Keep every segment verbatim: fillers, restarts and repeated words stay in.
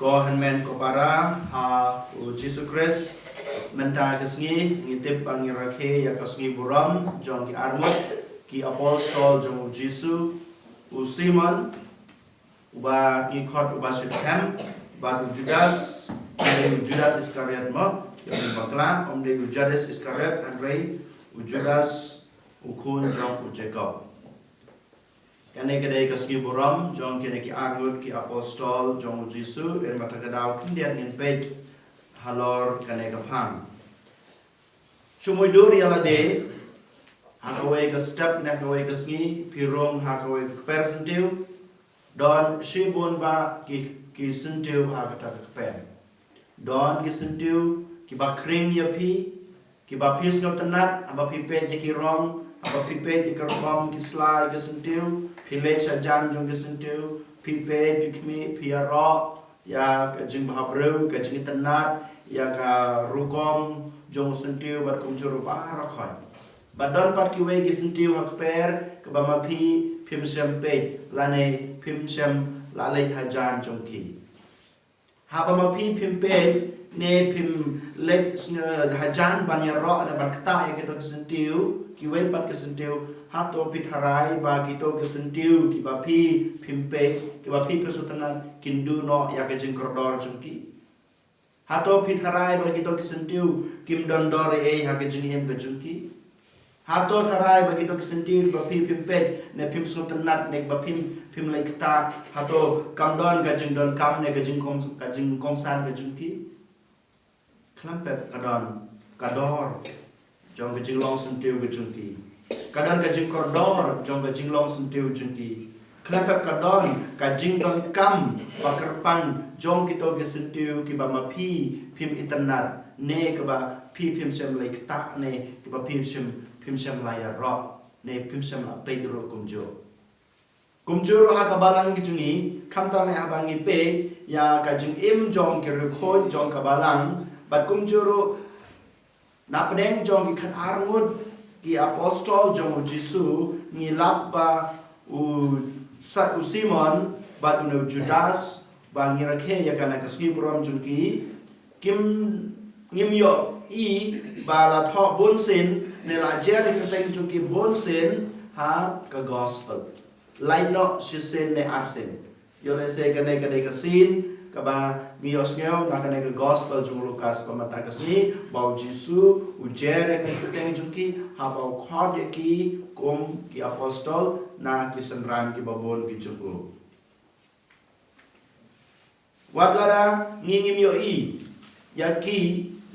Ko hynmen ko para ha u Jisu Khrist, mynta ka sngi ngi tip ba ngi rakhe ïa ka sngi burom jong ki arngut ki apostol jong u Jisu, u Simon uba ngi khot uba shitom, bad u Judas, ym dei u Judas Iskariot mo, ïa u bakla, ym dei u Judas Iskariot, hynrei u Judas, u khun jong u Jakob. Kane ka dei ka sngi burom jong kine ki arngut ki apostol jong u Jisu, dei na kata ka daw khyndiat ngin peit halor kane ka phang. Shu mutdur ïa lade, ha kawei ka step ne ha kawei ka sngi, phi rung ha kawei ka kper syntiew, don shibun bah ki, ki syntiew ha kata ka kper. Don ki syntiew kiba khring ïa phi, kiba phi sngewtynnat haba phi peit ïa ki rong, haba phi peit ïa ki rukom ki sla ïa ki syntiew, phi leit sha jan jong ki syntiew, phi peit, phi khmih, phi ïaroh ïa ka jingbhabriew, ka jingitynnat ïa ka rukom jong u syntiew bad kumjuh ruh baroh khoit. Bad don pat kiwei ki syntiew ha kper kaba ma phi phim shym peit lane phim shym la leit ha jan jong ki. Haba ma phi phim peit ne phim leit snge ha jan ban ïaroh ne ban ktah ïa kito ki syntiew, kiwei pat ki syntiew, hato phi tharai ba kito ki syntiew kiba phi phim peit, kiba phi phim sngewtynnat, kin duh noh ïa ka jingkordor jong ki? Hato phi tharai ba kito ki syntiew kim don dor ei ei ha ka jingim ka jong ki? Hato tharai ba kito ki syntiew ba phi phim peit ne phim sngewtynnat ne ba phim, phim leit ktah, hato kam don ka jingdonkam ne ka jingkong, ka jingkongsan ka jong ki? Khlem pep ka don ka dor jong ka jinglong syntiew ka jong ki. Ka don ka jingkordor jong ka jinglong syntiew jong ki. Khlem pep ka don ka jingdonkam ba kyrpang jong kito ki syntiew kiba ma phi phim itynnat ne kiba phi phim shym leit ktah ne kiba phi shym, phim shym la ïaroh ne phim shym la peit ruh kumjuh. Kumjuh ruh ha ka balang ka jong ngi, khamtam eh haba ngi peit ïa ka jingim jong ki riewkhuid jong ka balang, bad kumjuh ruh na pdeng jong ki khatar ngut ki apostol jong u Jisu, ngi lap ba u, sa, u Simon bad u Judas, ba ngi rakhe ïa kane ka sngi burom jong ki, kim, ngim ïohi ba la thoh bunsien ne la jer ïa ka kyrteng jong ki bunsien ha ka gospel. Lait noh shisien ne arsien. Ïoh lehse kane ka dei ka sien kaba ngi ïohsngew na kane ka gospel jong u Lukas ba mynta ka sngi, ba u Jisu u jer ïa ka kyrteng jong ki haba u khot ïa ki kum ki apostol na ki synran kiba bun ki jong u. Wat lada ngi ngim ïohi ïa ki,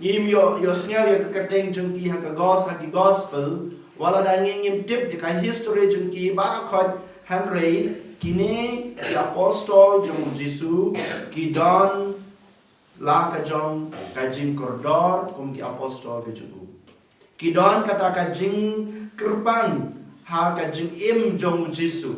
ngim ïoh, ïohsngew ïa ka kyrteng jong ki ha ka gos, ha ki gospel, wat lada ngi ngim tip ïa ka history jong ki baroh khoit, hynrei kine ki apostol jong u Jisu ki don la ka jong ka jingkordor kum ki apostol ki jong u. Ki don kata ka jingkyrpang ha ka jingim jong u Jisu.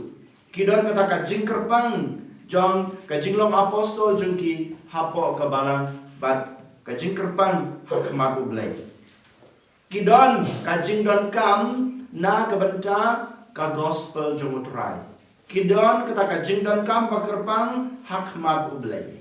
Ki don kata ka jingkyrpang jong ka jinglong apostol jong ki hapoh ka balang bad ka jingkyrpang ha khmat u Blei. Ki don ka jingdonkam na ka bynta ka gospel jong u Trai. Ki don kata ka jingdonkam ba kyrpang ha khmat u Blei.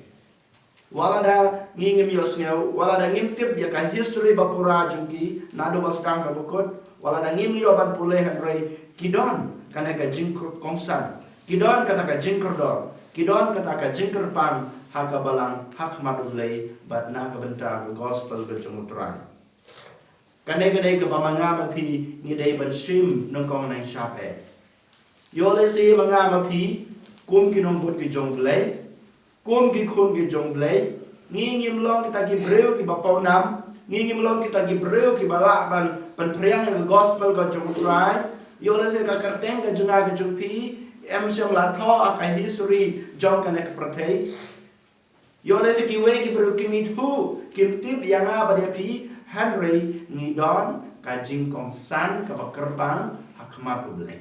Wat lada ngi ngim ïohsngew, wat lada ngim tip ïa ka history ba pura jong ki, naduh ba sdang ka bakut, wat lada ngim ïoh ban pule, hynrei ki don kane ka jingkongsan, ki don kata ka jingkordor, ki don kata ka jingkyrpang ha ka balang ha khmat u Blei bad na ka bynta ka gospel ka jong u Trai. Kane ka dei kaba ma nga ma phi ngi dei ban shim nyngkong nyngshap eh. Ïoh lehse ma nga ma phi kum ki nongbud ki jong u Blei, kum ki khun ki jong u Blei, ngi ngim long kita ki briew kiba pawnam, ngi ngim long kita ki briew kiba lah ban, ban pynphriang ïa ka gospel ka jong u Trai. Ïoh lehse ka kyrteng ka jong nga ka jong phi em shym la thoh ha ka history jong kane ka pyrthei. Ïoh lehse kiwei ki briew kim ithuh, kim tip ïa nga bad ïa phi, hynrei ngi don ka jingkongsan kaba kyrpang ha khmat u Blei.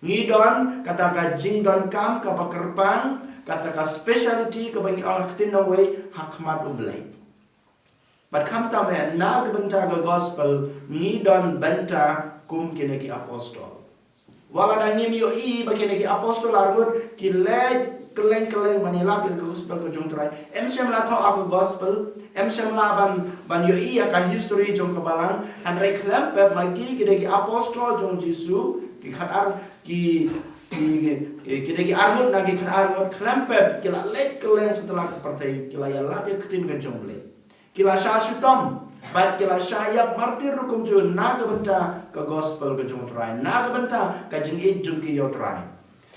Ngi don kata ka jingdonkam kaba kyrpang, kata ka speciality kaba ngi ong ha ka ktien nongwei, ha khmat u Blei. Bad khamtam eh na ka bynta ka gospel ngi don bynta kum kine ki apostol. Wat lada ngim ïohi ba kine ki apostol arngut ki leit kylleng kylleng ban ïalap ïa ka gospel ka jong U Trai. Em shym la thoh ïa ka gospel, em shym la ban, ban ïohi ïa ka history jong ka balang. Hynrei khlem pep ma ki, ki dei ki apostol jong U Jisu, ki khatar, ki, ki, ki, ki dei ki arngut na ki khatar ngut, khlem pep ki la leit kylleng satlak ka pyrthei, ki la ïalap ïa ka ktien ka jong U Blei. Ki la shah shitom bad ki la shah ïap martir ruh kumjuh na ka bynta ka gospel ka jong U Trai, na ka bynta ka jingïeit jong ki ïa U Trai.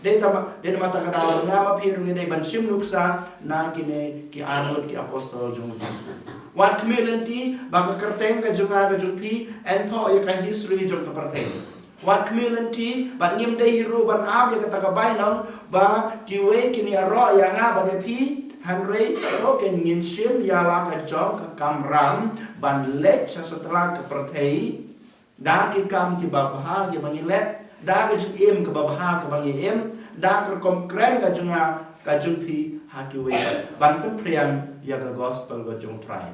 Dei tang, dei namar kata ka daw nga ma phi ruh ngi dei ban shim nuksa na kine ki arngut ki apostol jong U Jisu. Wat khmih lynti ba ka kyrteng ka jong nga ka jong phi yn thoh ïa ka history jong ka pyrthei. Wat khmih lynti bad ngim dei hi ruh ban ap ïa kata ka bainong ba kiwei kin ïaroh ïa nga bad ïa phi, hynrei to kin ngin shim ïa la ka jong ka kamram ban leit sha satlak ka pyrthei da ki kam kiba bha kiba ngi leh, da ka jingim kaba bha kaba ngi im, da ka rukom kren ka jong nga ka jong phi ha kiwei, ban pynphriang ïa ka gospel ka jong U Trai.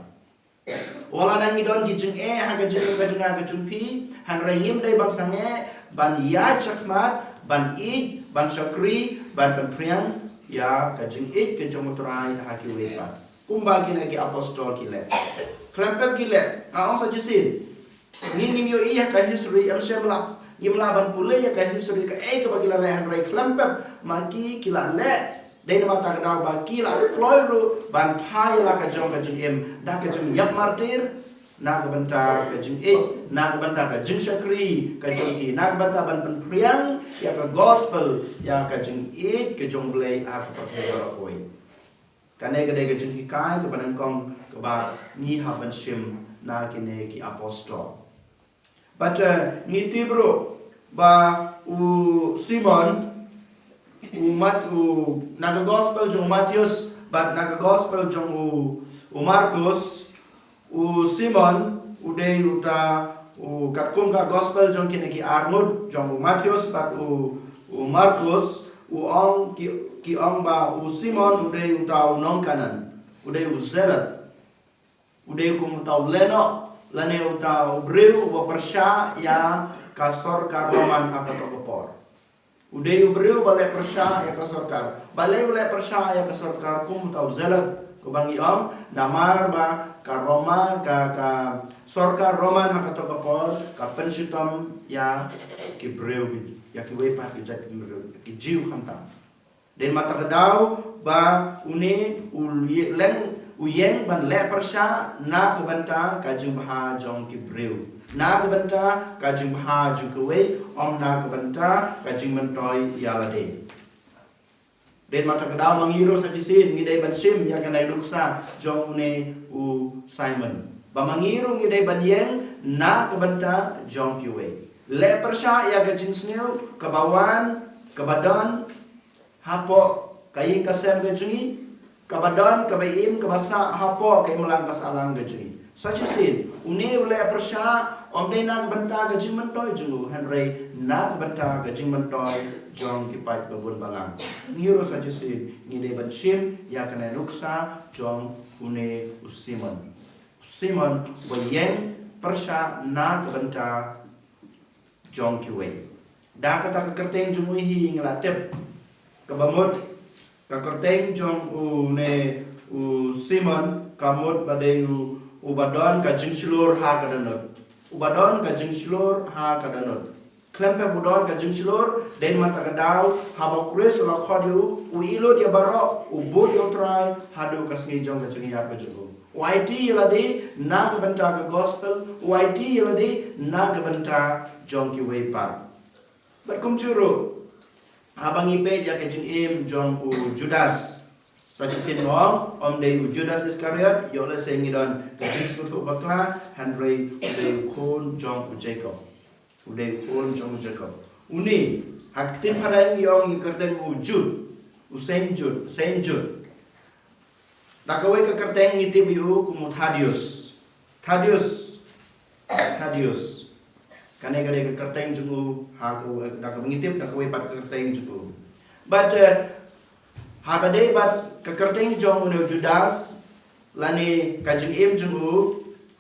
Wat la ngi don ki jingeh ha ka jingim ka jong nga ka jong phi, hynrei ngim dei ban sangeh ban ïaid shakhmat, ban ïeit, ban shakri, ban pynphriang ïa ka jingïeit ka jong U Trai ha kiwei pat, kumba kine ki apostol ki leh. Khlem pep ki leh, nga ong sa shisien, ngi ngim ïohi ïa ka history, em shym la, ngim lah ban pule ïa ka history kaei kaba ki la leh, hynrei khlem pep ma ki, ki la leh. Dei namar kata ka daw ba ki la kloi ruh ban phai la ka jong ka jingim da ka jingïap martir na ka bynta ka jingïeit, na ka bynta ka jingshakri ka jong ki, na ka bynta ban pynphriang ïa ka gospel, ïa ka jingïeit ka jong U Blei ha ka pyrthei baroh kawei. Kane ka dei ka jinghikai kaba nyngkong kaba ngi hap ban shim na kine ki apostol. Bad, eh, ngi tip ruh ba u Simon, u Mat, u, na ka gospel jong u Matheus bad na ka gospel jong u, u Markus, u Simon u dei uta u, katkum ka gospel jong kine ki arngut jong u Matheus bad u, u Markus, u ong ki, ki ong ba u Simon u dei uta u nong Kanaan, u dei u Zealot. U dei kum uta u lehnoh lane uta u briew uba pyrshah ïa ka sorkar Roman ha kato ka por. U dei u briew uba leh pyrshah ïa ka sorkar. Balei u leh pyrshah ïa ka sorkar kum uta u Zealot? Kumba ngi ong, namar ba ka Roman, ka, ka sorkar Roman ha kato ka por ka pynshitom ïa ki briew, ïa kiwei pat ki jait ki briew, ki Jiw khamtam. Dei namar kata ka daw ba une u leng, u ïeng ban leh pyrshah na ka bynta ka jingbha jong ki briew, na ka bynta ka jingbha jong kiwei, ym na ka bynta ka jingmyntoi ïa lade. Dei namar kata ka daw ma ngi ruh sa shisien ngi dei ban shim ïa kane ka nuksa jong une u Simon, ba ma ngi ruh ngi dei ban ïeng na ka bynta jong kiwei. Leh pyrshah ïa ka jingsniew kaba wan, kaba don hapoh ka ïing ka sem ka jong ngi, kaba don, kaba im, kaba sah hapoh ka imlang ka sahlang ka jong ngi. Sa shisien une u leh pyrshah ym dei na ka bynta ka jingmyntoi jong u, hynrei na ka bynta ka jingmyntoi jong ki paid babun balang. Ngi ruh sa shisien ngi dei ban shim ïa kane ka nuksa jong une u Simon. U Simon uba ïeng pyrshah na ka bynta jong kiwei. Da kata ka kyrteng jong u hi ngi la tip. Kaba mut ka kyrteng jong une u Simon ka mut ba dei u, uba don ka jingshlur ha ka dohnud. Uba don ka jingshlur ha ka dohnud. Khlem pep u don ka jingshlur, dei namar kata ka daw haba u Khrist u la khot ïa u, u ïeh lut ïa baroh, u bud ïa u Trai haduh ka sngi jong ka jingïap ka jong u. U aiti ïa lade na ka bynta ka gospel, u aiti ïa lade na ka bynta jong kiwei pat. Bad kumjuh ruh haba ngi peit ïa ka jingim jong u Judas, sa shisien nga ong ym dei u Judas Iskariot, ïoh lehse ngi don ka jingsngewthuh bakla, hynrei u dei u khun jong u Jakob. U dei u khun jong u Jakob. Une ha ka ktien phareng ngi ong ïa ka kyrteng u Jud, u Saint Jude, Saint Jude. Da kawei ka kyrteng ngi tip ïa u kum u Thaddeus. Thaddeus. Thaddeus. Kane ka dei ka kyrteng jong u, ha ka, da kaba ngi tip da kawei pat ka kyrteng jong u. Bad, eh, ha ka dei bad ka kyrteng jong une u Judas lane ka jingim jong u,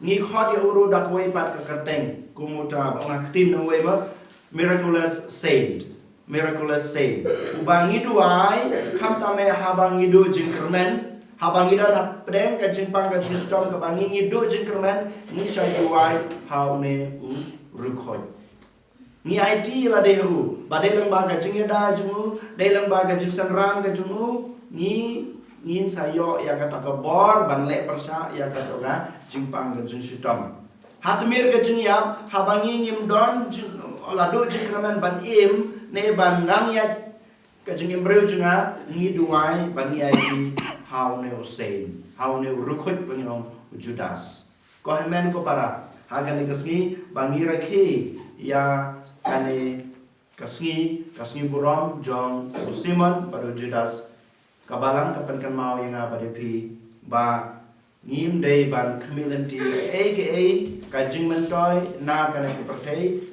ngi khot ïa u ruh da kawei pat ka kyrteng, kum uta ba ong ha ka ktien nongwei ma, miraculous saint. Miraculous saint. Uba ngi duwai, khamtam eh haba ngi duh jingkyrmen, haba ngi don hapdeng ka jingpang ka jingshitom kaba ngi ngi duh jingkyrmen, ngi sa duwai ha une u riewkhuid. Ngi aiti lade ha u, ba dei lyngba ka jingïada jong u, dei lyngba ka jingsynran ka jong u, ngi ngin sa ïoh ïa kata ka bor ban leh pyrshah ïa kata ka jingpang ka jingshitom. Ha tmier ka jingïap, haba ngi ngim don jing, la duh jingkyrmen ban im, ne ban nang ïa ka jingim briew jong nga, ngi duwai ban ngi aiti ha une u saint, ha une u riewkhuid ba ngi ong u Judas. Ko hynmen ko para, ha kane ka sngi ba ngi rakhe ïa kane ka sngi, ka sngi burom jong u Simon bad u Judas. Ka Balang ka pynkynmaw ïa nga bad ïa phi ba ngim dei ban khmih lynti kaei kaei ka jingmyntoi na kane ka pyrthei.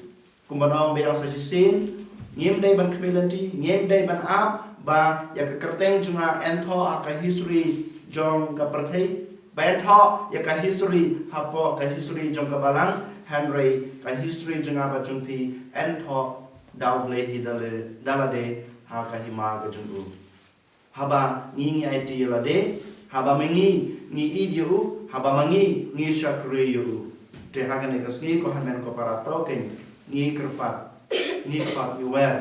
Kumba ong biang sa shisien, ngim dei ban khmih lynti, ngim dei ban ap ba ïa ka kyrteng jong nga yn thoh ha ka history jong ka pyrthei, ba yn thoh ïa ka history hapoh ka history jong ka Balang, hynrei ka history jong nga bad jong phi yn thoh da U Blei hi da lade ha ka hima ka jong u. Haba ngi ngi aiti ïa lade, haba ma ngi ngi ïeit ïa u, haba ma ngi ngi shakri ïa u. Te ha kane ka sngi ko hynmen ko para, to keiñ ngi kyrpad, ngi kyrpad, ngi wer,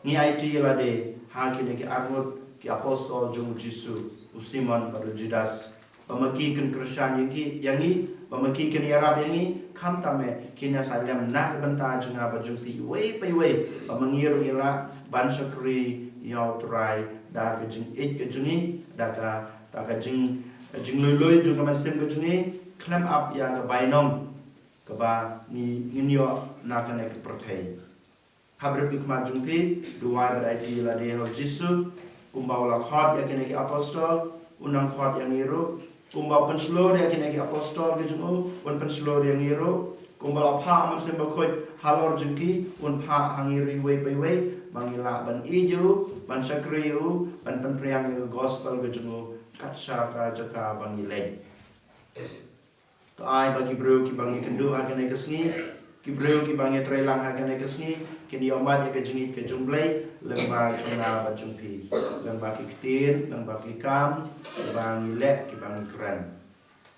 ngi aiti ïa lade ha kine ki arngut ki apostol jong u Jisu, u Simon bad u Judas. Ba ma ki kin kyrshan ïa ki, ïa ngi, ba ma ki kin ïarap ïa ngi, khamtam eh kin ïa sa lem na ka bynta jong nga bad jong phi iwei pa iwei, ba ma ngi ruh ngi lah ban shakri ïa U Trai da ka jingïeit ka jong ngi, da ka, da ka jing, jingluilui jong ka mynsiem ka jong ngi, khlem ap ïa ka bainong kaba ngi, ngin ïoh na kane ka pyrthei. Hap rit ki khmat jong phi, duwai bad aiti ïa lade ha u Jisu, kumba u la khot ïa kine ki apostol, un nang khot ïa ngi ruh, kumba u pynshlur ïa kine ki apostol ki jong u, un pynshlur ïa ngi ruh, kumba u la phah u Mynsiem Bakhuid halor jong ki, un phah ha ngi ruh iwei pa iwei, ba ngi lah ban ïeit ïa u, ban shakri ïa u, ban pynphriang ïa ka gospel ka jong u, kat sha ka jaka ba ngi leit. To ai ba ki briew kiba ngi kynduh ha kane ka sngi, ki briew kiba ngi trei lang ha kane ka sngi, kin ïoh mad ïa ka jingïeit ka jong U Blei lyngba jong nga bad jong phi, lyngba ki ktien, lyngba ki kam kiba ngi leh, kiba ngi kren.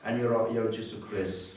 Yn ïaroh ïa u Jisu Khrist.